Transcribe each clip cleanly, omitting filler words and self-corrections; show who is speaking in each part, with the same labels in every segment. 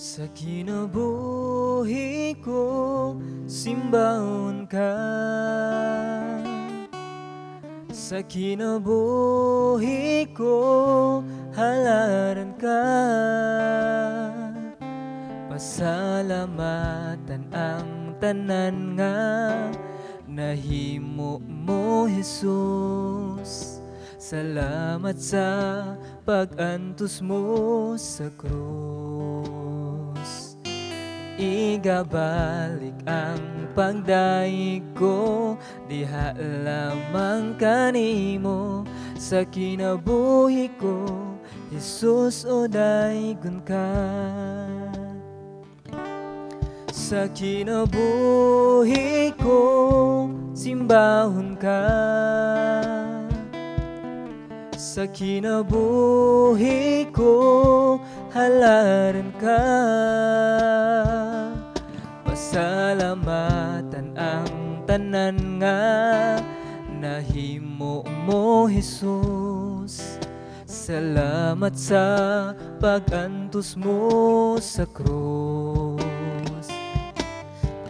Speaker 1: Sa kinabuhi ko, simbahon ka. Sa kinabuhi ko, halaran ka. Pasalamatan ang tanan nga nahimo mo, Jesus. Salamat sa pag-antos mo sa krus. Igabalik ang pagdayeg ko diha lamang kanimo. Sa kinabuhi ko, Jesus, o daygon ka. Sa kinabuhi ko, simbahon ka. Sa kinabuhi ko, halaran ka. Pasalamatan ang tanan nga nahimo mo, Jesus. Salamat sa pag-antos mo sa krus.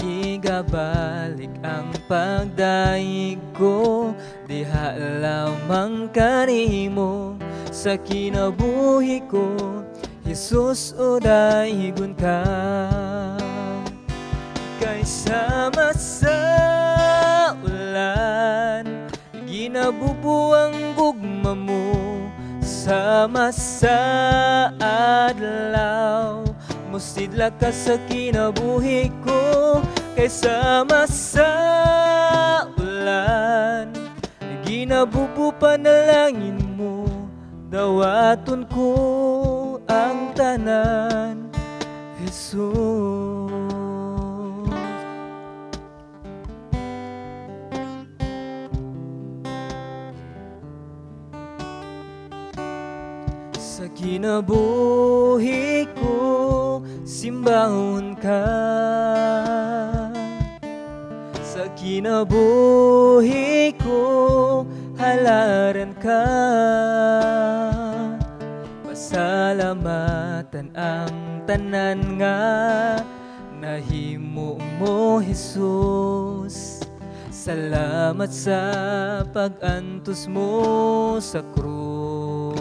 Speaker 1: Igabalik ang pagdayeg ko diha lamang kanimo. Sa kinabuhi ko, Jesus, o daygon ka. Kay sama sa ulan, ginabubo ang gugma mo. Sama sa adlaw, musidla ka sa kinabuhi ko. Kay sama sa ulan, ginabubo panalangin mo. Dawaton ko ang tanan, Jesus. Sa kinabuhi ko, simbahon ka. Sa kinabuhi ko, halaran ka. Pasalamatan ang tanan nga nahimo mo, Jesus. Salamat sa pag-antos mo sa krus.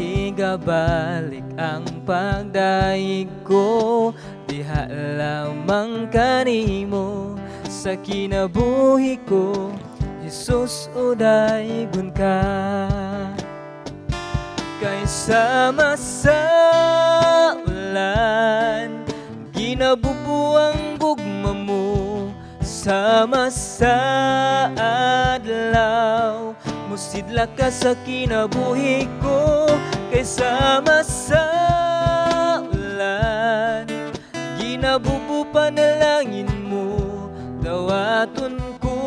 Speaker 1: Igabalik ang pagdayeg ko diha lamang kanimo. Sa kinabuhi ko, Jesus, o daygon ka. Kay sama sa ulan, ginabubo ang gugma mo. Sama sa adlaw, musidla ka sa kinabuhi ko. Kay sama sa ulan, ginabubo panalangin mo. Dawaton ko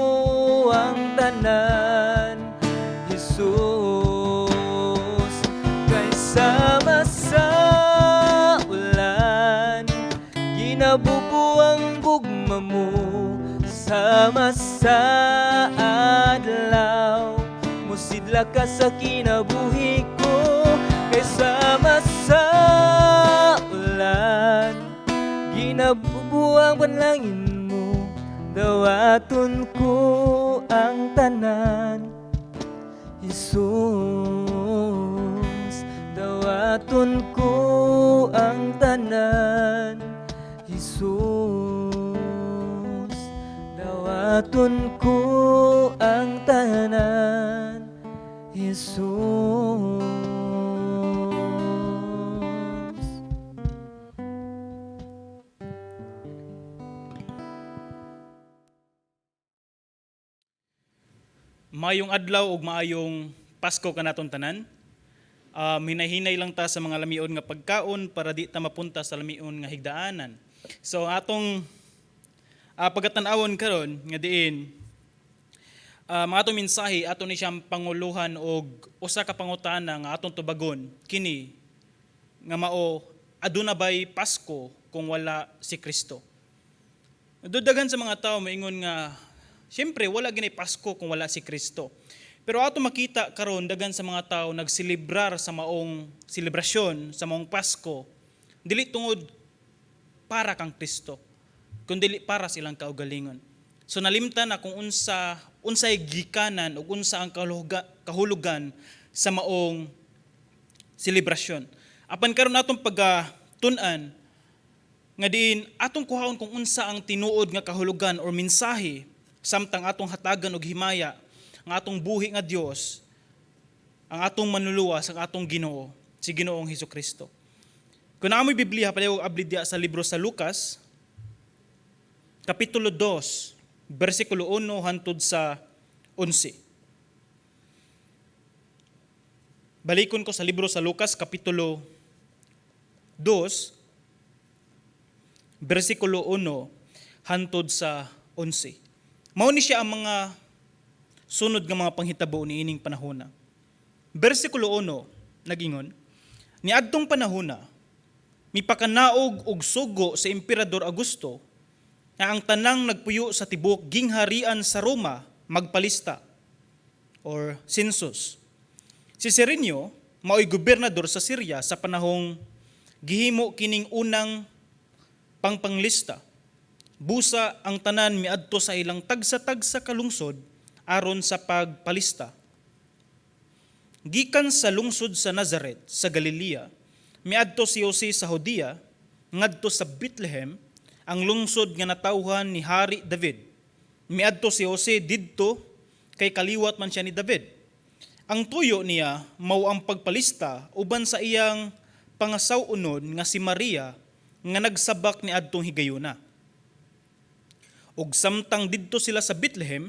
Speaker 1: ang tanan, Jesus. Kay sama sa ulan, ginabubo ang gugma mo. Sama sa adlaw, musidla ka sa kinabuhi ko. Kay sama sa ulan, ginabubo ang panalangin mo. Dawaton ko ang tanan, Jesus. Dawaton ko ang tanan, Jesus. Dawaton ko ang tanan, Jesus.
Speaker 2: Maayong adlaw ug maayong Pasko kanaton tanan. Hinahinay lang ta sa mga lamion nga pagkaon para di ta mapunta sa lamion nga higdaanan. So atong pagatan-awon karon nga diin mga atong mensahe ato ni siyang panguluhan og usa ka pangutana nga atong tubagon kini nga mao: aduna bay Pasko kung wala si Kristo? Daghan sa mga tao maingon nga siyempre wala ginay Pasko kung wala si Kristo. Pero ato makita karon, daghan sa mga tao nagselebrar sa maong selebrasyon, sa maong Pasko. Dili tungod para kang Kristo, kundi para sa ilang kaugalingon. So nalimtan na kung unsay gikanan ug unsa ang kahulugan sa maong selebrasyon. Apan karon atong pagtun-an nga diin atong kuhaon kung unsa ang tinuod nga kahulugan or mensahe samtang atong hatagan og himaya ang atong buhi nga Dios, ang atong manluluwas, ang atong Ginoo, si Ginoong Hesus Kristo. Kung naa moy Biblia, padayon abli diya sa libro sa Lucas, Kapitulo 2, versikulo 1 hantod sa 11. Balikon ko sa libro sa Lucas, Kapitulo 2, versikulo 1 hantod sa 11. Mao ni siya ang mga sunod nga mga panghitabo niining panahona. Versikulo 1 nagingon, "Niadtong panahona, mipakanaog og sugo sa Emperador Augusto nga ang tanang nagpuyo sa tibuok gingharian sa Roma magpalista or census. Si Cirenio mao'y gobernador sa Syria sa panahong gihimo kining unang pangpanglista. Busa ang tanan miadto sa ilang tagsa-tagsa ka lungsod aron sa pagpalista. Gikan sa lungsod sa Nazaret sa Galilea, miadto si Jose sa Judea ngadto sa Bethlehem, ang lungsod nga natawhan ni Hari David. Miadto si Jose didto kay kaliwat man siya ni David. Ang tuyo niya mao ang pagpalista uban sa iyang pangasaw-onon nga si Maria nga nagsabak ni adtong higayuna. Ug samtang didto sila sa Bethlehem,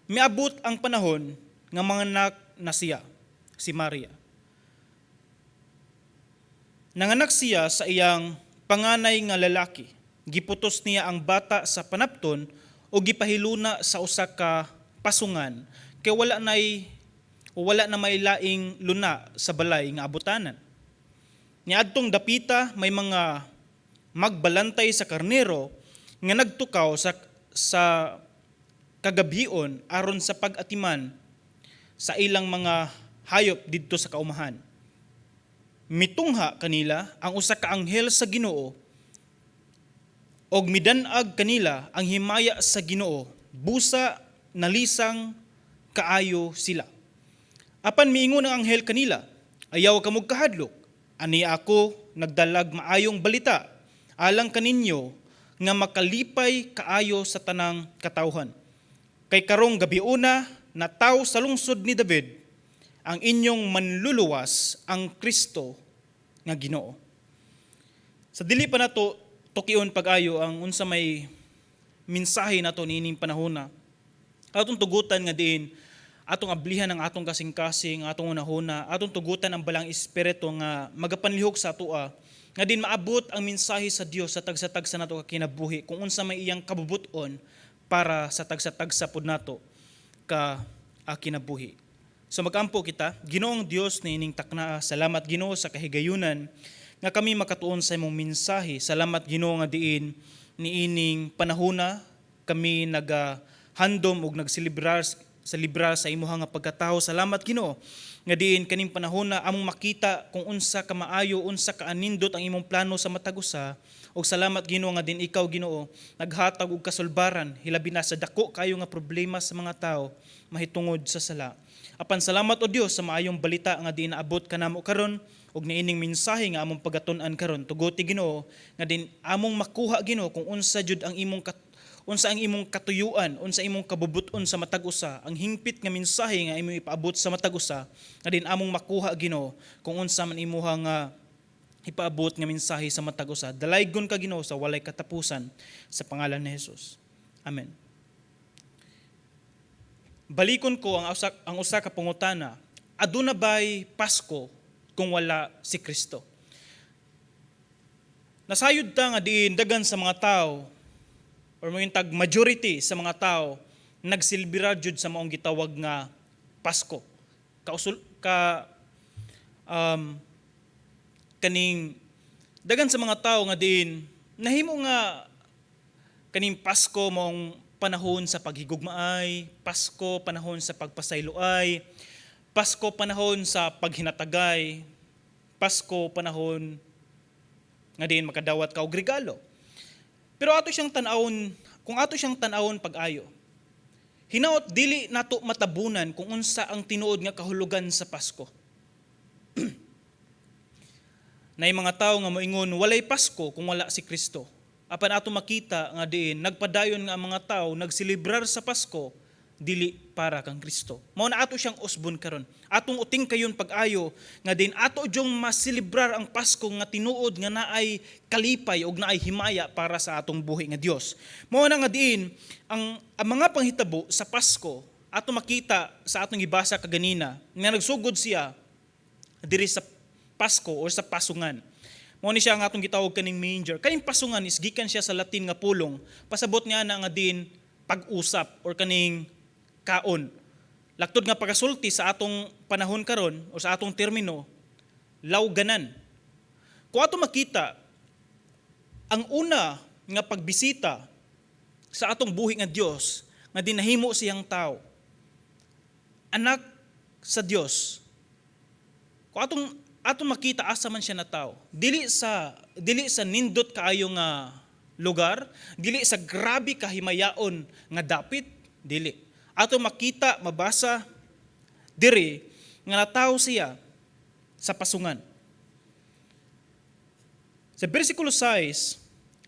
Speaker 2: miabot ang panahon nga manganak na siya, si Maria. Nanganak siya sa iyang panganay nga lalaki. Giputos niya ang bata sa panapton o gipahiluna sa usa ka pasungan kay wala na may laing luna sa balay nga abutanan. Niadtong dapita may mga magbalantay sa karnero nga nagtukaw sa kagabhion aron sa pag-atiman sa ilang mga hayop didto sa kaumahan. Mitungha kanila ang usa ka anghel sa Ginoo og midan-ag kanila ang himaya sa Ginoo, busa nalisang kaayo sila. Apan miingon ang anghel kanila, 'Ayaw kamog kahadlok. Ani ako nagdalag maayong balita alang kaninyo nga makalipay kaayo sa tanang katawhan. Kay karong gabiuna natawo sa lungsod ni David ang inyong manluluwas, ang Kristo nga Ginoo." Sa dili pa nato tukion pag-ayo ang unsa may mensahe nato niining panahona, atong tugutan nga diin atong ablihan ang atong kasing-kasing, atong hunahuna, atong tugutan ang Balaang Espiritu nga magapanlihok sa atoa nga din maabot ang mensahe sa Dios sa tagsa-tagsa nato ka kinabuhi kung unsa may iyang kabubuton para sa tagsa-tagsa pud nato ka kinabuhi. So magampo kita. Ginoong Dios niining taknaa, salamat, Ginoo, sa kahigayunan nga kami makatuon sa imong mensahe. Salamat, Ginoo, nga diin niining panahona kami nagahandom ug nagselebrar celebrar sa imuha nga pagkatawo. Salamat, Ginoo, nga diin kaning panahona among makita kung unsa ka maayo, unsa ka anindot ang imong plano sa matag usa. Ug salamat, Ginoo, nga din ikaw, Ginoo, naghatag og kasulbaran hilabi na sa dako kayo nga problema sa mga tao mahitungod sa sala. Apan salamat, o Dios, sa maayong balita nga diin naabot kanamo karon ug niining mensahe nga among pagatun-an karon. Tuguti, Ginoo, nga din among makuha, Ginoo, kung unsa jud ang imong unsa ang imong katuyuan, unsa imong kabubuton sa matag usa, ang hingpit nga mensahe nga imong ipaabot sa matag usa, nga din among makuha, Ginoo, kung unsa man imuha nga ipaabot nga mensahe sa matag usa. Dalaygon ka, Ginoo, sa walay katapusan sa pangalan ni Jesus. Amen. Balikon ko ang usa ka pangutana. Aduna bay Pasko kung wala si Kristo? Nasayod ta nga diin dagan sa mga tao or mo tag majority sa mga tao nagselebrar jud sa maong gitawag nga Pasko. Kausul ka kaning dagan sa mga tao nga diin nahimo nga kaning Pasko maong panahon sa paghigugmaay, Pasko panahon sa pagpasayloay, Pasko panahon sa paghinatagay, Pasko panahon Nga diin makadawat ka og regalo. Pero ato siyang tan-awon, kung ato siyang tan-awon pag-ayo, hinaot dili nato matabunan kung unsa ang tinuod nga kahulugan sa Pasko. Naay mga tao nga moingon walay Pasko kung wala si Kristo. Apan ato makita nga diin nagpadayon nga ang mga tao nagselebrar sa Pasko dili para kang Kristo. Mao na ato siyang usbon karon. Atong uting kayon pag-ayo nga din ato jung maselebrar ang Pasko nga tinuod nga naay kalipay og naay himaya para sa atong buhi nga Dios. Mao na nga diin ang mga panghitabo sa Pasko ato makita sa atong gibasa kaganina nga nagsugod siya diri sa Pasko or sa pasungan. Mao ni siya ang atong gitawag kaning manger. Kaning pasungan is gikan siya sa Latin nga pulong. Pasabot niya na nga din pag-usap or kaning kaon. Laktod nga pagasulti sa atong panahon karon o sa atong termino, lawganan. Kung ato makita, ang una nga pagbisita sa atong buhi nga Dios nga dinahimo siyang tao, anak sa Dios. Kung atong makita, asa man siya na tao, dili sa nindot kaayo nga lugar, dili sa grabe kahimayaon nga dapit, dili. Ato makita, mabasa diri nga natawo siya sa pasungan. Sa bersikulo 6,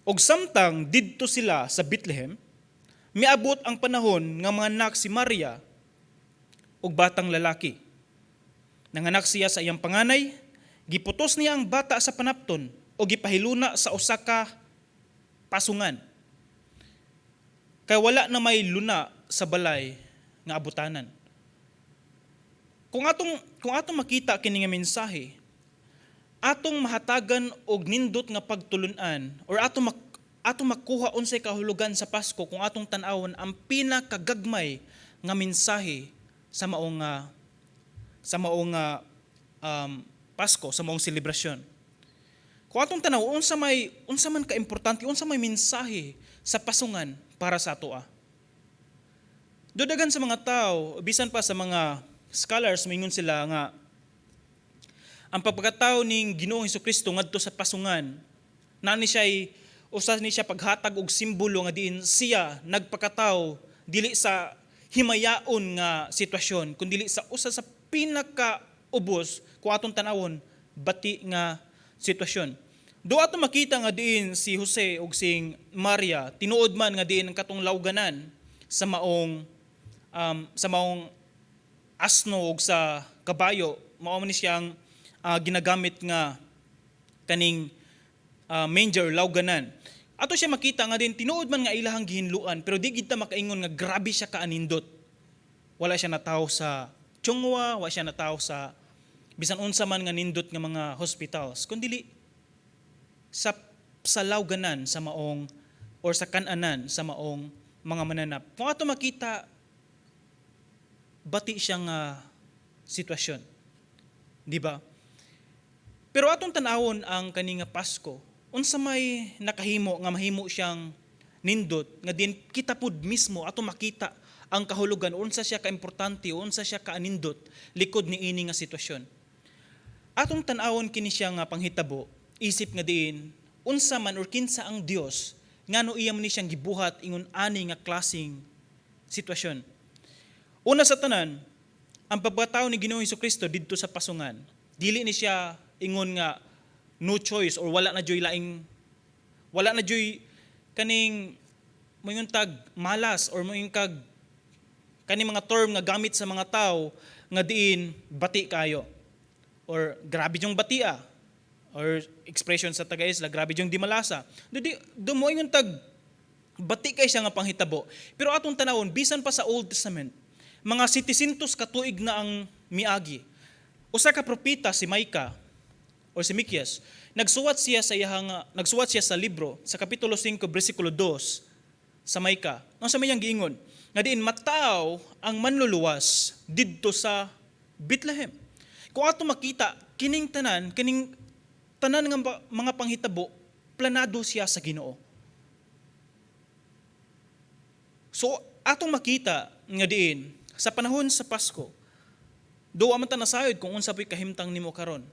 Speaker 2: "Og samtang didto sila sa Bethlehem, miabot ang panahon nga manganak si Maria og batang lalaki. Nanganak siya sa iyang panganay, giputos niya ang bata sa panapton o gipahiluna sa usa ka pasungan. Kay wala na may luna sa balay nga abutanan." Kung atong makita kini nga mensahe, atong mahatagan og nindot nga pagtulunan or atong makuha unsay kahulugan sa Pasko kung atong tan-awon ang pinakagagmay nga mensahe sa maong Pasko, sa maong selebrasyon. Kung atong tanaw, unsa man ka-importante, unsa may mensahe sa pasungan para sa atoa? Daghan sa mga tao, bisan pa sa mga scholars, mingon sila nga ang pagpagkatao ning Ginoong Kristo ngadto sa pasungan, na ni siya usa ni siya paghatag og simbolo nga diin siya nagpakatao dili sa himayaon nga sitwasyon kundi sa usa sa pinakaubos, kung atong tan-awon, bati nga sitwasyon. Do ato makita nga diin si Jose ug si Maria, tinuod man nga diin ang katong lawganan sa maong asno ug sa kabayo, mao man ni siyang ginagamit nga kaning manger, lawganan. Ato siya makita nga din tinuod man nga ilahang gihinluan, pero di gid ta makaingon nga grabe siya kaanindot. Wala siya natawo sa Chong Hua, wala siya natawo sa bisan unsa man nga nindot nga mga hospitals, kundi sa lawganan sa maong or sa kananan sa maong mga mananap. Kung ato makita, bati siyang sitwasyon. Di ba? Pero atong tan-awon ang kani nga Pasko, unsa may nakahimo nga mahimo siyang nindot nga din kita pud mismo ato makita ang kahulugan, unsa siya kaimportante, unsa siya kaanindot likod ni ini nga sitwasyon? Atong tan-awon kini siya nga panghitabo isip nga diin unsa man or kinsa ang Dios, ngano iya man ni siyang gibuhat ingon ani nga klaseng sitwasyon? Una sa tanan, ang pagkatao ni Ginoong Kristo didto sa pasungan, dili ni siya ingon nga no choice or wala na joy laing, wala na joy kaning moingon tag malas or moingon kag kaning mga term nga gamit sa mga tao nga diin bati kayo or grabe yung batia or expression sa taga-isla, grabe yung di malasa. Do di do moingon tag bati kay siya nga panghitabo. Pero atong tanawon, bisan pa sa Old Testament, mga 700 ka tuig na ang miagi, usa ka propeta, si Micah or si Mikias, nagsuwat siya sa libro sa kapitulo 5 bersikulo 2 sa Micah. Ang sa mayang giingon nga diin mataw ang manluluwas didto sa Bethlehem. Kung ato makita kining tanan nga mga panghitabo, planado siya sa Ginoo. So atong makita nga diin sa panahon sa Pasko, do man ta nasayod kung unsa po'y kahimtang nimo karon.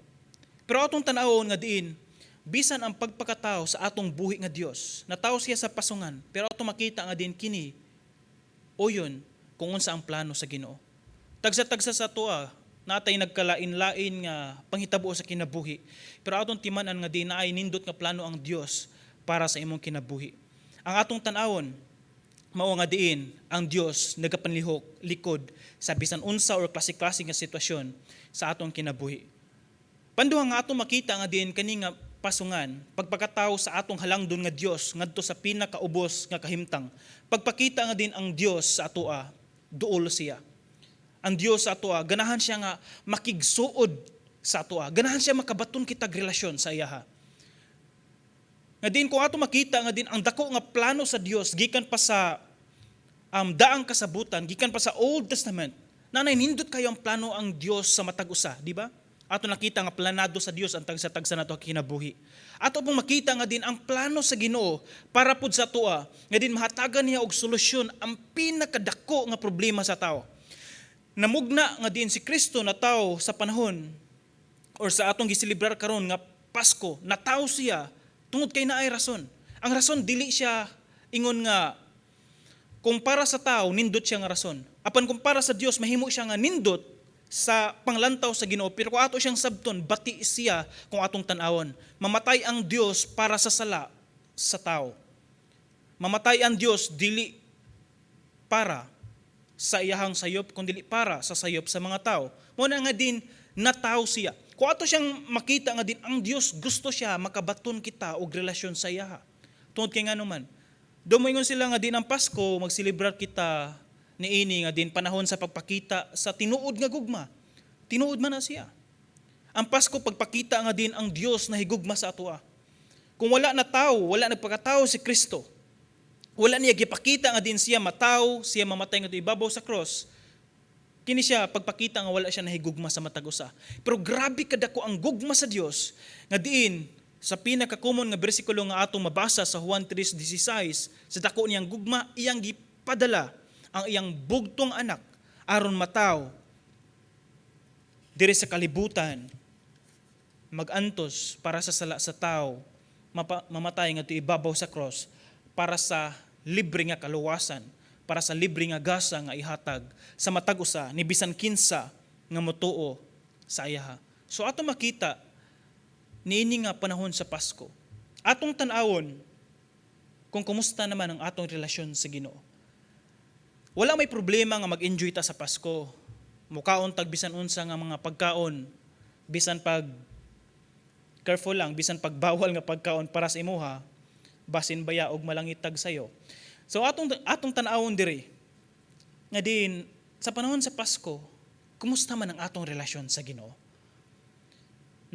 Speaker 2: Pero atong tan-awon nga diin Bisan ang pagpakatao sa atong buhi nga Dios, natawo siya sa pasungan, pero ato makita nga din kini uyon kung unsa ang plano sa Ginoo. Tagsa-tagsa sa atoa, natay nagkalain-lain nga panghitabo sa kinabuhi. Pero atong timan-an nga di naay nindot nga plano ang Dios para sa imong kinabuhi. Ang atong tan-awon, mao nga diin ang Dios nagapanlihok likod sa bisan unsa or klase-klase nga sitwasyon sa atong kinabuhi. Panduha nga atong makita nga diin kani nga pasungan, pagpakatao sa atong halangdon nga Dios ngadto sa pinakaubos nga kahimtang. Pagpakita nga din ang Dios sa atoa, duol siya. Ang Dios sa atoa, ganahan siya nga makigsuod sa atoa. Ganahan siya makabaton kitag relasyon sa iyaha. Nga din kung ato makita nga din ang dako nga plano sa Dios gikan pa sa daang kasabutan, gikan pa sa Old Testament, nanay nindot kayo ang plano ang Dios sa matag usa, di ba? Ato nakita nga planado sa Dios ang tagsa-tagsa nato kinabuhi. Ato pong makita nga din ang plano sa Ginoo para pud sa atoa, nga din mahatagan niya og solusyon ang pinakadako nga problema sa tao. Namugna nga din si Kristo na tao sa panahon or sa atong giselebrar karon nga Pasko, natawo siya tungod kay naay rason. Ang rason, dili siya ingon nga kung para sa tao nindot siya nga rason. Apan kung para sa Dios, mahimo siya nga nindot sa panglantaw sa Ginoo, pero kung ato siyang sabton, bati siya kung atong tan-awon. Mamatay ang Dios para sa sala sa tao. Mamatay ang Dios dili para sa iyahang sayop kun dili para sa sayop sa mga tao. Mo na nga din nataw siya. Kung ato siyang makita nga din ang Dios, gusto siya makabaton kita og relasyon sa iyaha. Tungod kay ngano man, dumoingon sila nga din ang Pasko, magselebrar kita niini nga din panahon sa pagpakita sa tinuod nga gugma. Tinuod man na siya. Ang Pasko, pagpakita nga din ang Dios na higugma sa atoa. Kung wala na tao, wala nagpakatao si Kristo, wala niya gipakita nga din siya mataw, siya mamatay nga ibabaw sa cross, kini siya pagpakita nga wala siya nahigugma sa matag usa. Pero grabe kadako ang gugma sa Dios nga diin sa pinaka-common nga bersikulo nga atong mabasa sa Juan 3:16, sa dako niyang gugma, iyang gipadala ang iyang bugtong anak aron mataw diri sa kalibutan, magantos para sa sala sa tao, mamatay nga ibabaw sa cross para sa libre nga kaluwasan, para sa libre nga gasa nga ihatag sa matag usa ni bisan kinsa nga motuo sa iyaha. So ato makita niini nga panahon sa Pasko, atong tan-awon kung kumusta naman ang atong relasyon sa Ginoo. Wala may problema nga mag-enjoy ta sa Pasko. Mukaon tag bisan unsa nga mga pagkaon, bisan pag careful lang, bisan pagbawal nga pagkaon para sa imuha, basin baya og malangitag sayo. So atong tan-awon diri nga din sa panahon sa Pasko, kumusta man ang atong relasyon sa Ginoo?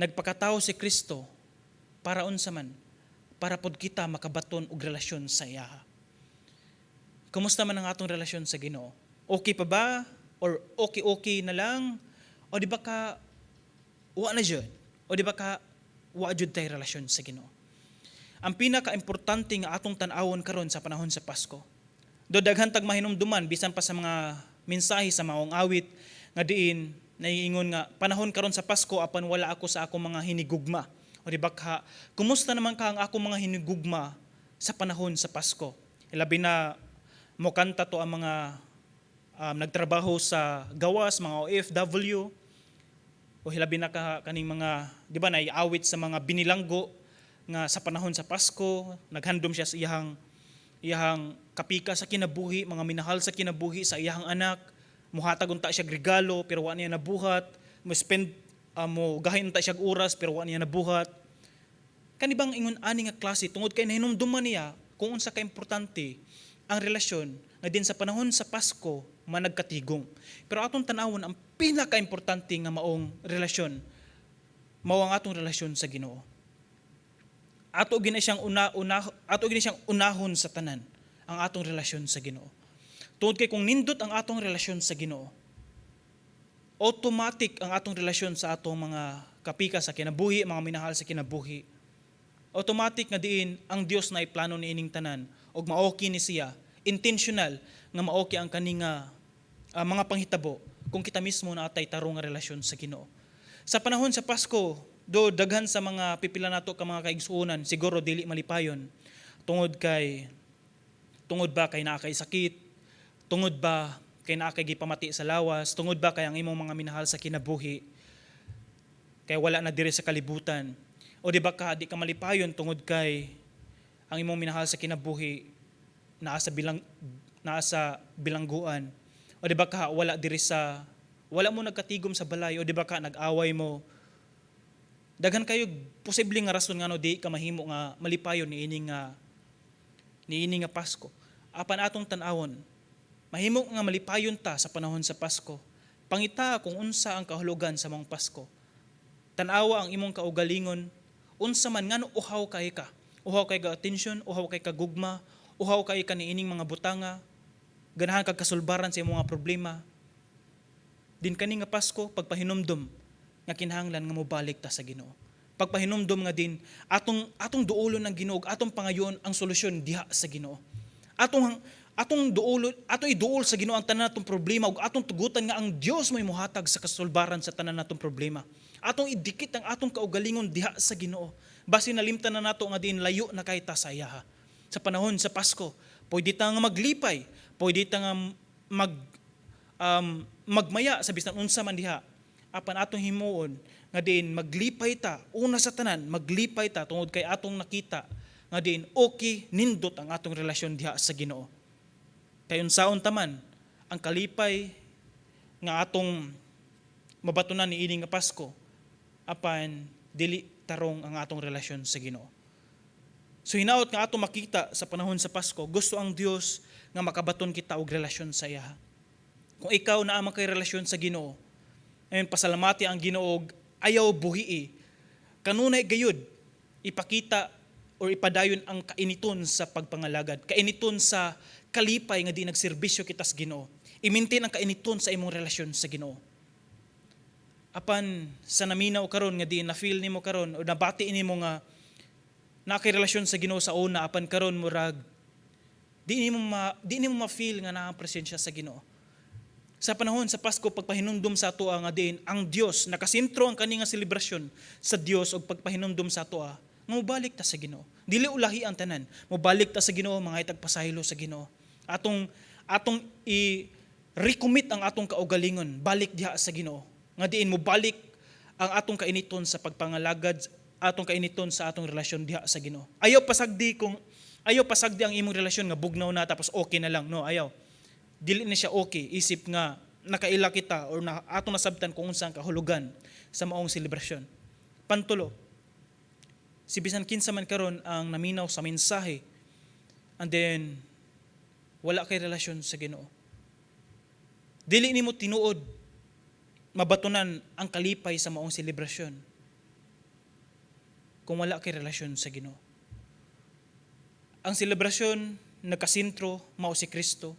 Speaker 2: Nagpakatao si Kristo para unsa man? Para pod kita makabaton og relasyon sa iya. Kumusta man ang atong relasyon sa Ginoo? Okay pa ba? Or okay-okay na lang? O di ba ka wa na jud? O di ba ka wa jud tay relasyon sa Ginoo? Ang pinaka-importante nga atong tan-awon karon sa panahon sa Pasko. Do daghan tag mahinumduman bisan pa sa mga mensahe sa maong awit nga diin naiingon nga panahon karon sa Pasko apan wala ako sa akong mga hinigugma. O di ba ka, kumusta naman ka ang akong mga hinigugma sa panahon sa Pasko? Labi na mokanta to ang mga nagtrabaho sa gawas, mga OFW, o hilabi na ka kaning mga, di ba, naiawit sa mga binilanggo nga sa panahon sa Pasko, naghandom siya sa iyahang kapika sa kinabuhi, mga minahal sa kinabuhi sa iyahang anak, muhatag unta siya regalo pero wa niya nabuhat, mo spend mo gahin unta siya oras pero wa niya nabuhat. Kani bang ingon ani nga klase, tungod kay nahinumduman niya kung unsa ka importante ang relasyon nga din sa panahon sa Pasko managkatigong. Pero atong tan-awon ang pinaka-importante nga maong relasyon, mao ang atong relasyon sa Ginoo. Ato gina siyang unahon sa tanan ang atong relasyon sa Ginoo. Tungod kay kung nindot ang atong relasyon sa Ginoo, automatic ang atong relasyon sa atong mga kapika sa kinabuhi, mga minahal sa kinabuhi. Automatic nga diin ang Dios na iplano ni ining tanan ug maoki ni siya, intentional nga maoki ang kaninga mga panghitabo kung kita mismo na atay tarong nga relasyon sa Ginoo. Sa panahon sa Pasko, Do daghan sa mga pipila nato ka mga kaigsuonan siguro dili malipayon tungod ba kay naa kay sakit, tungod ba kay naa kay gipamati sa lawas, tungod ba kay ang imong mga minahal sa kinabuhi kay wala na diri sa kalibutan. O di ba ka di ka malipayon tungod kay ang imong minahal sa kinabuhi naa sa bilangguan. O di ba ka wala mo nagkatigom sa balay, o di ba ka nag-away mo. Daghan kayo posible nga rason ngano di ka mahimo nga malipayon niini nga Pasko. Apan atong tan-awon, mahimo nga malipayon ta sa panahon sa Pasko. Pangita kung unsa ang kahulugan sa maong Pasko. Tan-awa ang imong kaugalingon, unsa man, ngano uhaw kay ka. Uhaw kay ka attention, uhaw kay ka gugma, uhaw kay ka niining mga butanga, ganahan kag kasulbaran sa imong mga problema. Din kani nga Pasko, pagpahinumdom nga kinahanglan nga mobalik ta sa Ginoo. Pagpahinumdom nga din atong duolon ng Ginoo, atong pangayon ang solusyon diha sa Ginoo. Atong duolon, atong iduol sa Ginoo ang tanan natong problema ug atong tugutan nga ang Dios mo'y mohatag sa kasulbaran sa tanan natong problema. Atong idikit ang atong kaugalingon diha sa Ginoo. Basin nalimtan na nato nga din layo na kay ta sa iyaha. Sa panahon sa Pasko, pwede ta nga maglipay, pwede ta nga magmaya sa bisan unsa man diha. Apan atong himuon nga din maglipay ta, una sa tanan, maglipay ta tungod kay atong nakita nga din okay, nindot ang atong relasyon diha sa Ginoo. Kay unsaon ta man ang kalipay nga atong mabatunan niini nga Pasko apan dili tarong ang atong relasyon sa Ginoo? So hinaot nga atong makita sa panahon sa Pasko, gusto ang Dios nga makabaton kita og relasyon sa iya. Kung ikaw naa man kay relasyon sa Ginoo, ayun, pasalamati ang Ginoo og ayaw buhii. Kanunay gayud ipakita or ipadayon ang kainiton sa pagpangalagad, kainiton sa kalipay nga di nagserbisyo kita sa Ginoo. I-maintain ang kainiton sa imong relasyon sa Ginoo. Apan sa naminaw karon nga di na feel nimo karon o nabati nimo nga naa kay relasyon sa Ginoo sa una, apan karon murag di nimo ma-feel nga naa ang presensya sa Ginoo. Sa panahon sa Pasko, pagpahinumdum sa atoa nga din ang Dios nakasentro ang kani nga selebrasyon sa Dios ug pagpahinumdum sa atoa nga mobalik ta sa Ginoo. Dili ulahi ang tanan. Mobalik ta sa Ginoo, mga itagpasaylo sa Ginoo. Atong i recommit ang atong kaugalingon balik diha sa Ginoo. Nga diin mobalik ang atong kainiton sa pagpangalagad, atong kainiton sa atong relasyon diha sa Ginoo. Ayaw pasagdi ang imong relasyon nga bugnaw na tapos okay na lang, no, ayaw. Dili na siya okay isip nga nakaila kita or na atong nasabtan kung unsa ang kahulugan sa maong selebrasyon. Pantulo, si bisan kinsa man karon ang naminaw sa mensahe and then wala kay relasyon sa Ginoo. Dili nimo tinuod mabatunan ang kalipay sa maong selebrasyon kung wala kay relasyon sa Ginoo. Ang selebrasyon nagkasentro mao si Kristo.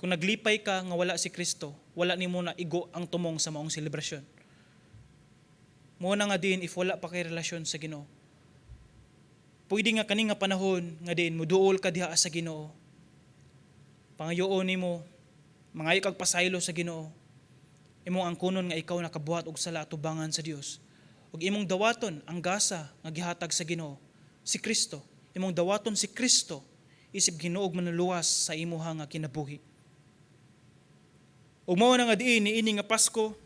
Speaker 2: Kung naglipay ka nga wala si Kristo, wala nimo na igo ang tumong sa maong selebrasyon. Mao na nga din if wala pa kay relasyon sa Ginoo, pwede nga kani nga panahon nga din muduol ka diha sa Ginoo. Pangayoon nimo, mangayo kag pasaylo sa Ginoo. Imong angkunon nga ikaw nakabuhat og sala atubangan sa Dios. Ug imong dawaton ang gasa nga gihatag sa Ginoo, si Kristo. Imong dawaton si Kristo isip Ginoo ug Manluluwas sa imuha nga kinabuhi. Ug mao na nga diin niini nga Pasko,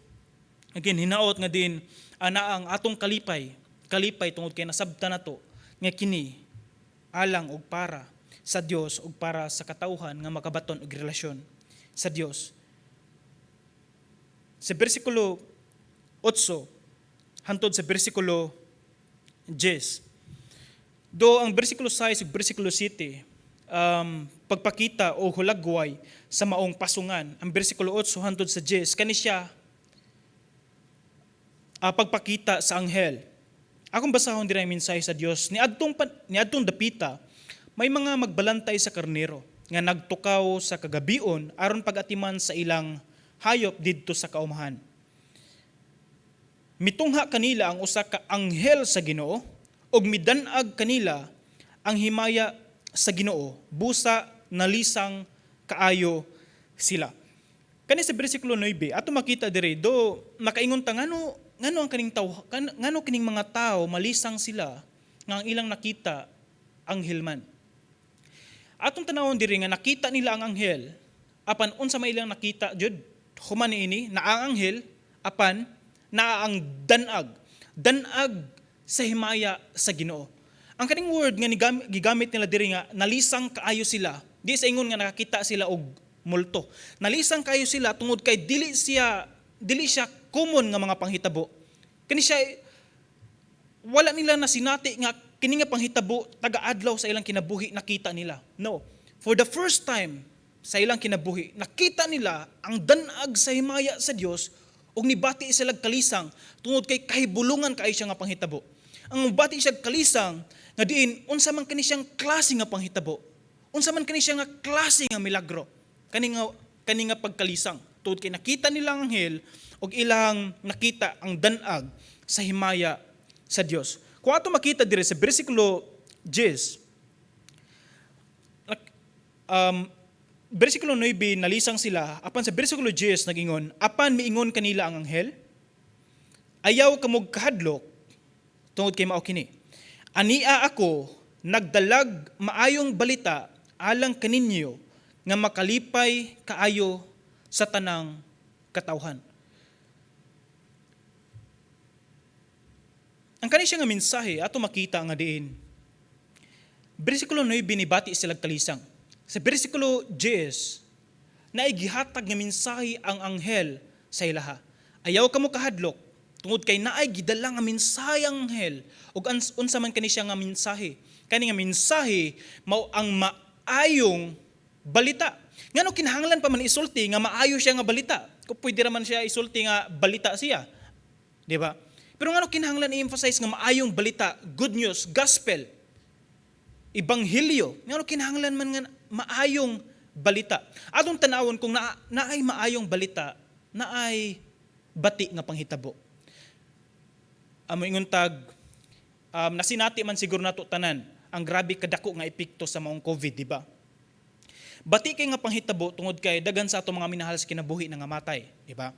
Speaker 2: again, hinaot nga din ana ang atong kalipay, kalipay tungod kay nasabtan nato nga kini alang og para sa Dios ug para sa katawhan nga makabaton og relasyon sa Dios. Sa bersikulo 8 hantod sa bersikulo 10. Do ang bersikulo 6 ug bersikulo 7 pagpakita o hulagway sa maong pasungan. Ang bersikulo 8 hantod sa 10 kani siya pagpakita sa anghel. Akong basahon dira ang mensahe sa Dios. Niadtong dapita may mga magbalantay sa karnero nga nagtukaw sa kagabion aron pag-atiman sa ilang hayop didto sa kaumahan. Mitungha kanila ang usa ka anghel sa Ginoo ug midan-ag kanila ang himaya sa Ginoo, busa nalisang kaayo sila. Kani sa bersikulo 9, ato makita diri do nakaingon ta ngano Ngano ang kaning tawo ngano kining mga tao malisang sila nga ang ilang nakita anghel man? Atong tanawon diri nga nakita nila ang anghel, apan unsa may ilang nakita jud human niini? Naa ang anghel, apan naa ang danag, danag sa himaya sa Ginoo. Ang kaning word nga gigamit nila diri nga nalisang kaayo sila, di sa ingon nga nakakita sila og multo. Nalisang kaayo sila tungod kay dili siya common nga mga panghitabo. Kani siya, wala nila nasinati nga kini nga panghitabo taga-adlaw sa ilang kinabuhi nakita nila. No. For the first time sa ilang kinabuhi, nakita nila ang danag sa himaya sa Dios ug nibati sila kalisang tungod kay kahibulungan kaayo siya nga panghitabo. Ang bati siya kalisang nga diin unsa man kani siyang klase nga panghitabo. Unsa man kani siya nga klase nga milagro. Kani nga pagkalisang tungod kay nakita nila ang anghel ug ilang nakita ang danag sa himaya sa Dios. Kung ato makita diri sa bersikulo 10, bersikulo 9, nalisang sila, apan sa bersikulo 10 nagingon, "Apan miingon kanila ang anghel, 'Ayaw kamog kahadlok, tungod kay mao kini. Ania ako nagdalag maayong balita alang kaninyo nga makalipay kaayo sa tanang katawhan.'" Ang kani siya nga mensahe ato makita nga diin. Bersikulo 9, nibati sila kalisang. Sa bersikulo 10, naay gihatag nga mensahe ang anghel sa ilaha. "Ayaw kamo kahadlok tungod kay naay gidala nga mensahe ang anghel." Ug unsa man kani siya nga mensahe? Kani nga mensahe mao ang maayong balita. Ngano kinahanglan pa man isulti nga maayo siya nga balita? Kung pwede ra man siya isulti nga balita siya. Di ba? Pero ngano kinahanglan i-emphasize nga maayong balita, good news, gospel, ebanghelyo? Ngano kinahanglan man nga maayong balita? Atong tanawon kung naay maayong balita, naay bati nga panghitabo. Amo ingon tag nasinati man siguro nato tanan ang grabe kadako nga epekto sa maong COVID, di ba? Bati kay nga panghitabo tungod kay daghan sa ato mga minahal sa kinabuhi na nga matay, di ba?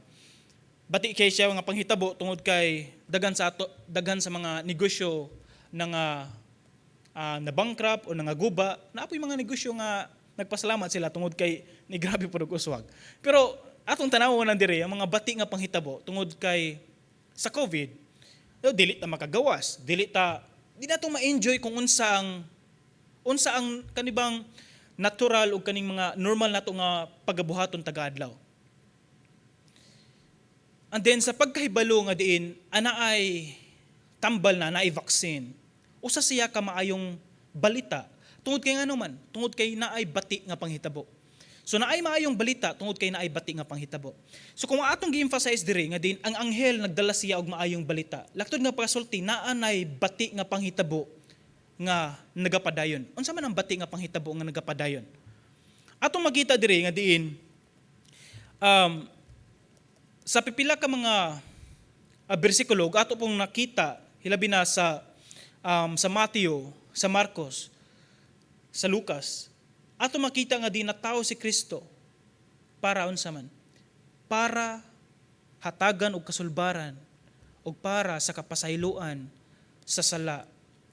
Speaker 2: Bati kay siya nga panghitabo tungod kay daghan sa mga negosyo na nga na bankrupt o nangaguba, naa poy mga negosyo nga nagpasalamat sila tungod kay ni grabe pud og uswag. Pero atong tanawon lang diri ang mga bati nga panghitabo tungod kay sa COVID, no, dili ta makagawas, dili ta di nato ma-enjoy kung unsa ang kanibang natural o kaning mga normal nato nga pagabuhaton taga-adlaw. And then sa pagkahibalo nga diin ana ay tambal na, naay vaccine. Usa siya ka maayong balita tungod kay ngano man, tungod kay naay bati nga panghitabo. So naay maayong balita tungod kay naay bati nga panghitabo. So kung atong gi-emphasize diri nga din ang anghel nagdala siya og maayong balita. Laktod nga pagkasulti, naa nay bati nga panghitabo nga nagapadayon. Unsa man ang bati nga panghitabo nga nagapadayon? Atong makita diri nga diin sa pipila ka mga bersikulo ato pong nakita, hilabi na sa Mateo, sa Marcos, sa Lucas, ato makita nga di natawo si Kristo para unsa man? Para hatagan og kasulbaran og para sa kapasayloan sa sala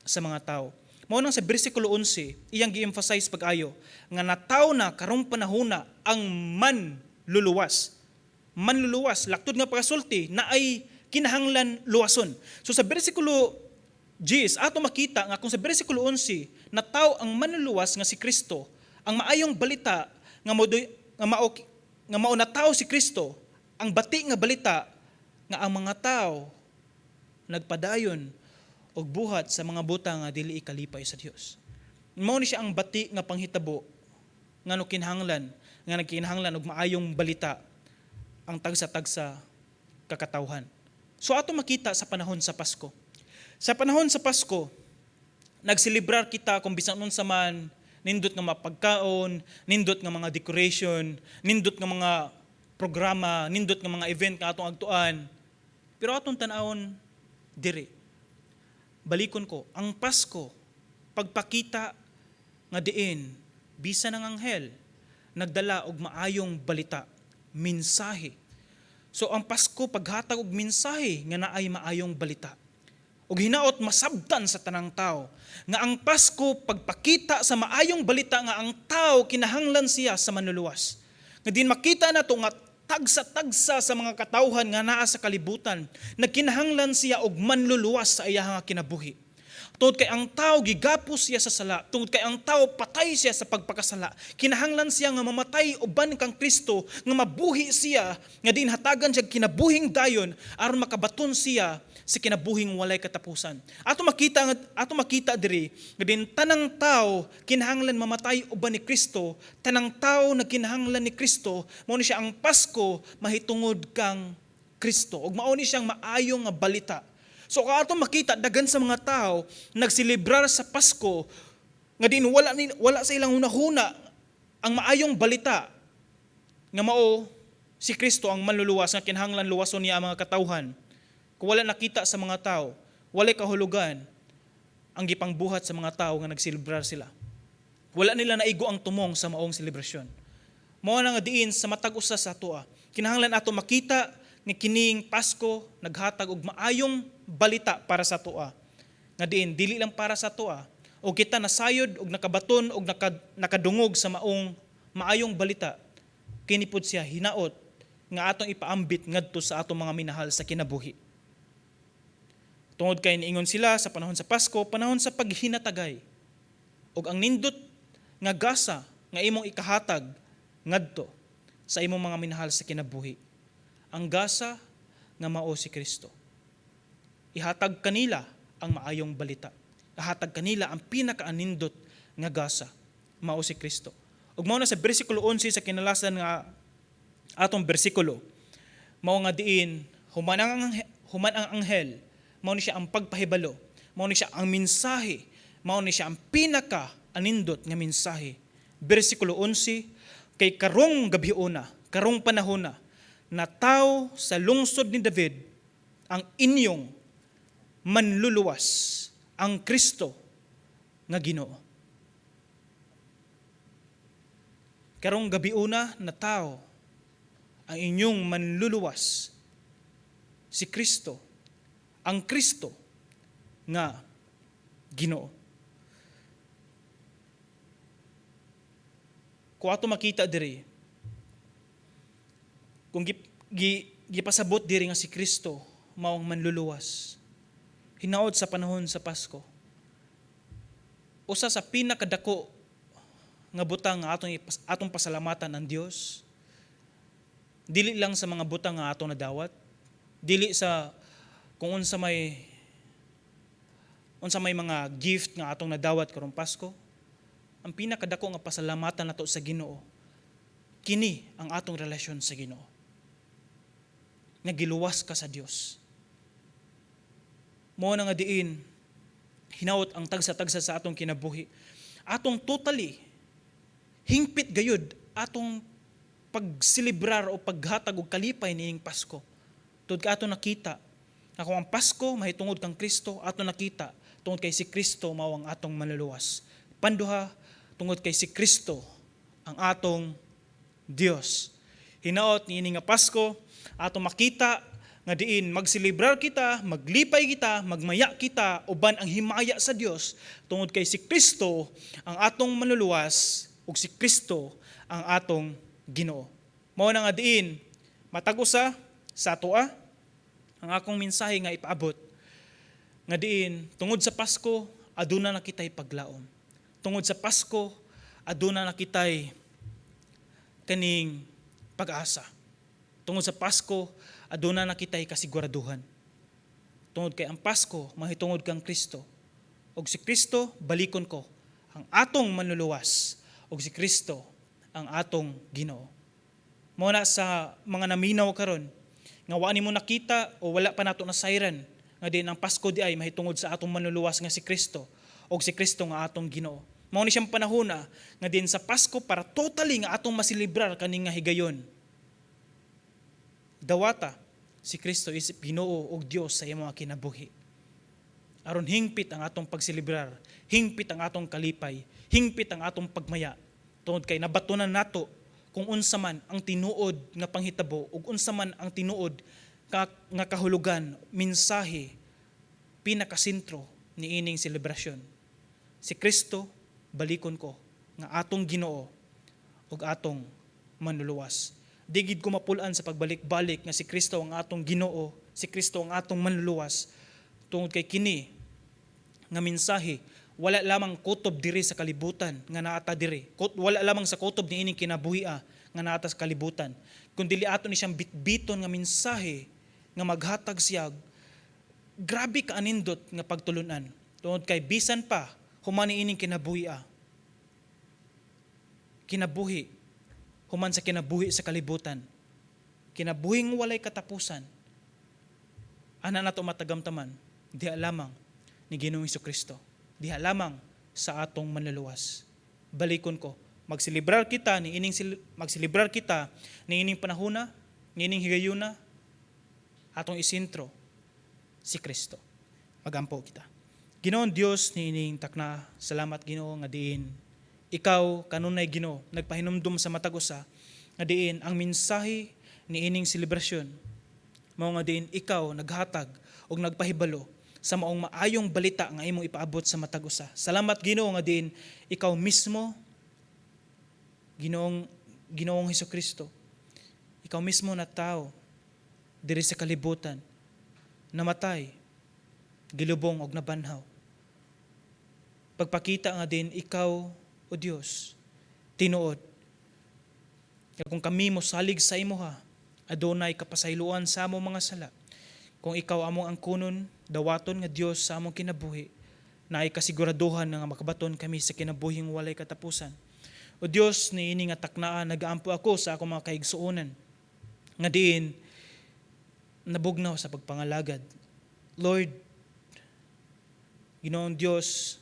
Speaker 2: sa mga tao. Mao nang sa bersikulo 11, iyang gi-emphasize pag-ayo nga natawo na karong panahona ang manluluwas. Manluluwas, laktod nga pagkasulti naay kinahanglan luwason. So sa bersikulo 10, ato makita nga kung sa bersikulo 11 nataw ang manluluwas nga si Kristo, ang maayong balita nga mao natawo si Kristo, ang bati nga balita nga ang mga tao nagpadayon og buhat sa mga butang nga dili ikalipay sa Dios. Mao ni siya ang bati nga panghitabo ngano kinahanglan nga nagkinahanglan og maayong balita ang tagsa-tagsa kakatawhan. So ato makita sa panahon sa Pasko. Sa panahon sa Pasko, nagselebrar kita kung bisan unsa man, nindot nga mapagkaon, nindot nga mga decoration, nindot nga mga programa, nindot nga mga event nga atong agtuan. Pero atong tan-awon diri. Balikon ko, ang Pasko, pagpakita nga diin, bisan ang anghel, nagdala og maayong balita, mensahe. So ang Pasko paghatag og mensahe nga naay maayong balita. Ug hinaot masabtan sa tanang tao nga ang Pasko pagpakita sa maayong balita nga ang tao kinahanglan siya sa manluluwas. Nga din makita nato nga tagsa-tagsa sa mga katawhan nga naa sa kalibutan, nagkinahanglan siya og manluluwas sa iyang kinabuhi. Tungod kay ang tao gigapos siya sa sala, tungod kay ang tao patay siya sa pagpakasala. Kinahanglan siya nga mamatay uban kang Kristo, nga mabuhi siya, nga din hatagan siya kinabuhing dayon aron makabaton siya sa kinabuhing walay katapusan. Ato makita diri nga din tanang tao kinahanglan mamatay uban ni Kristo, tanang tao nagkinahanglan ni Kristo, mao ni siya ang Pasko mahitungod kang Kristo. Ug mao ni siyang maayo nga balita. So kung ato makita, daghan sa mga tao nagselebrar sa Pasko nga din wala sa ilang hunahuna ang maayong balita nga mao si Kristo ang manluluwas nga kinahanglan luwason niya ang mga katawhan. Kung wala nakita sa mga tao, walay kahulugan ang gipangbuhat sa mga tao nga nagselebrar sila. Wala nila naigo ang tumong sa maong selebrasyon. Mao na nga diin sa matag usa sa atoa, kinahanglan ato makita nga kining Pasko naghatag og maayong balita para sa atoa. Nga diin dili lang para sa atoa, o kita nasayod og nakabaton og nakadungog sa maong maayong balita, kini pod siya hinaot nga atong ipaambit ngadto sa atong mga minahal sa kinabuhi. Tungod kay niingon sila sa panahon sa Pasko, panahon sa paghinatagay. Ug ang nindot nga gasa nga imong ikahatag ngadto sa imong mga minahal sa kinabuhi, ang gasa nga mao si Kristo. Ihatag kanila ang maayong balita. Ihatag kanila ang pinakaanindot nga gasa, mao si Kristo. Ug mao na sa bersikulo 11 sa kinalasan nga atong bersikulo, mao nga diin human ang anghel, mao ni siya ang pagpahibalo, mao ni siya ang mensahe, mao ni siya ang pinaka anindot nga mensahe. Bersikulo 11, "Kay karong gabiona, karong panahona, natawo sa lungsod ni David ang inyong manluluwas, ang Kristo nga Ginoo." Karong gabiuna, natawo ang inyong manluluwas, si Kristo, ang Kristo nga Ginoo. Kung ato makita diri, kung gipasabot diri nga si Kristo mao ang manluluwas, hinaot sa panahon sa Pasko, usa sa pinakadako nga butang nga atong pasalamatan ang Dios, dili lang sa mga butang nga atong nadawat, dili sa kung unsa may mga gift nga atong nadawat karong Pasko. Ang pinakadako nga pasalamatan nato sa Ginoo, kini ang atong relasyon sa Ginoo, nga giluwas ka sa Dios. Mao na nga diin hinaot ang tagsa-tagsa sa atong kinabuhi, atong totally hingpit gayud atong pagselebrar o paghatag og kalipay niing Pasko. Tungod ka ato nakita nga kung ang Pasko mahitungod kang Kristo, ato nakita tungod kay si Kristo mao ang atong manluluwas. Panduha, tungod kay si Kristo ang atong Dios. Hinaot niini nga Pasko, ato makita nga diin magselebrar kita, maglipay kita, magmaya kita uban ang himaya sa Dios tungod kay si Kristo ang atong manluluwas ug si Kristo ang atong Ginoo. Mao na nga diin matag usa sa atoa, ang akong mensahe nga ipaabot nga diin tungod sa Pasko aduna na kitay paglaom. Tungod sa Pasko aduna na kitay kaning pag-asa. Tungod sa Pasko aduna na kitay kasiguraduhan. Tungod kay ang Pasko mahitungod kang Kristo. Og si Kristo, balikon ko, ang atong manluluwas ug si Kristo ang atong Ginoo. Mao na sa mga naminaw karon nga wa nimo nakita o wala pa nato nasayran nga din ang Pasko di ay mahitungod sa atong manluluwas nga si Kristo og si Kristo nga atong Ginoo. Mao ni siyang panahona nga din sa Pasko para totally nga atong maselebrar kani nga higayon. Dawata si Kristo isip Ginoo ug Dios sa imong kinabuhi. Aron hingpit ang atong pagselebrar, hingpit ang atong kalipay, hingpit ang atong pagmaya. Tungod kay nabatunan nato kung unsa man ang tinuod nga panghitabo ug unsa man ang tinuod nga kahulugan, mensahe, pinakasentro niining selebrasyon. Si Kristo, balikon ko, nga atong Ginoo ug atong Manluluwas. Di gid ko mapul-an sa pagbalik-balik nga si Kristo ang atong Ginoo, si Kristo ang atong Manluluwas, tungod kay kini nga mensahe wala lamang kutob diri sa kalibutan nga naata diri. Wala lamang sa kutob niining kinabuhia nga naata sa kalibutan. Kundi ato ni siyang bitbiton nga mensahe nga maghatag siya grabe ka anindot nga pagtulunan. Tungod kay bisan pa human niining kinabuhia, kinabuhi human sa kinabuhi sa kalibutan, kinabuhing walay katapusan, ana nato matagamtaman diha lamang ni Ginoong Kristo, diha lamang sa atong Manluluwas. Balikon ko, magselebrar kita ni ining panahona, ni ining higayuna, atong isentro si Kristo. Magampo kita. Ginoong Dios, niining takna, salamat, Ginoo, nga diin ikaw kanunay, Ginoo, nagpahinumdum sa matag usa nga diin ang mensahe niining selebrasyon mao nga diin ikaw naghatag og nagpahibalo sa maong maayong balita nga imong ipaabot sa matag usa. Salamat, Ginoo, nga diin ikaw mismo, Ginoong Hesukristo, ikaw mismo na tao diri sa kalibutan, namatay, gilubong og nabanhaw. Pagpakita nga diin ikaw, O Dios, tinuod. Nga kung kami mosalig sa imuha, adunay kapasayloan sa among mga sala. Kung ikaw among angkunon, dawaton nga Dios sa among kinabuhi, naay kasiguraduhan nga makabaton kami sa kinabuhing walay katapusan. O Dios, niini nga taknaan, nagaampo ako sa akong mga kaigsuonan nga diin nabugnaw sa pagpangalagad. Lord, Ginoong Dios,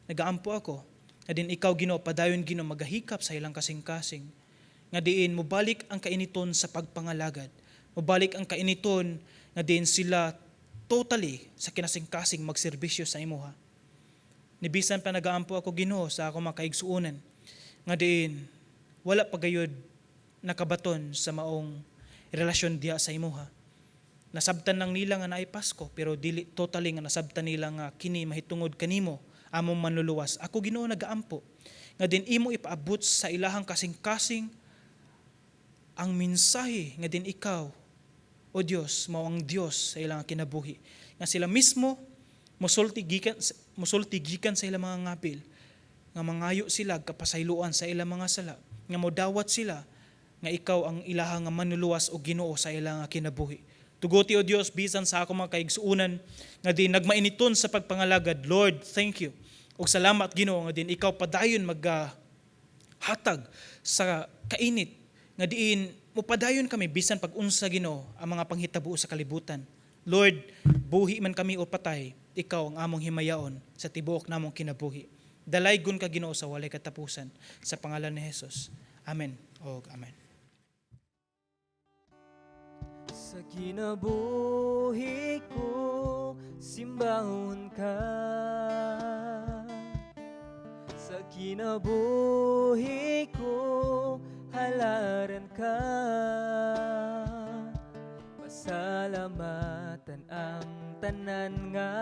Speaker 2: nagaampo ako nga diin ikaw, Ginoo, padayon, Ginoo, magahikap sa ilang kasing-kasing nga diin mobalik ang kainiton sa pagpangalagad. Mobalik ang kainiton nga diin sila totally sa kinasing-kasing magserbisyo sa imuha. Nibisan pa, nagaampo ako, Ginoo, sa akong mga kaigsuonan nga diin wala pa gayud nakabaton sa maong relasyon diha sa imuha. Nasabtan lang nila nga naay Pasko, pero dili totally nga nasabtan nila nga kini mahitungod kanimo, among Manluluwas. Ako, Ginoo, nagaampo nga diin imo ipaabot sa ilahang kasing-kasing ang mensahe nga diin ikaw, O Dios, mao ang Dios sa ilang kinabuhi. Nga sila mismo mosulti gikan sa ilang mga ngabil nga mangayo sila kapasayloan sa ilang mga sala, nga modawat sila nga ikaw ang ilahang nga Manluluwas o Ginoo sa ilang kinabuhi. Tuguti, O Dios, bisan sa ako mga kaigsuunan nga diin nagmainiton sa pagpangalagad. Lord, thank you. Ug salamat, Ginoo, nga diin ikaw padayon mag hatag sa kainit nga diin mopadayon kami bisan pag unsa, Ginoo, ang mga panghitabo sa kalibutan. Lord, buhi man kami o patay, ikaw ang among himayaon sa tibuok namong kinabuhi. Dalaygon ka, Ginoo, sa walay katapusan, sa pangalan ni Jesus. Amen. Og amen.
Speaker 1: Sa kinabuhi ko, simbahon ka. Sa kinabuhi ko, halaran ka. Pasalamatan ang tanan nga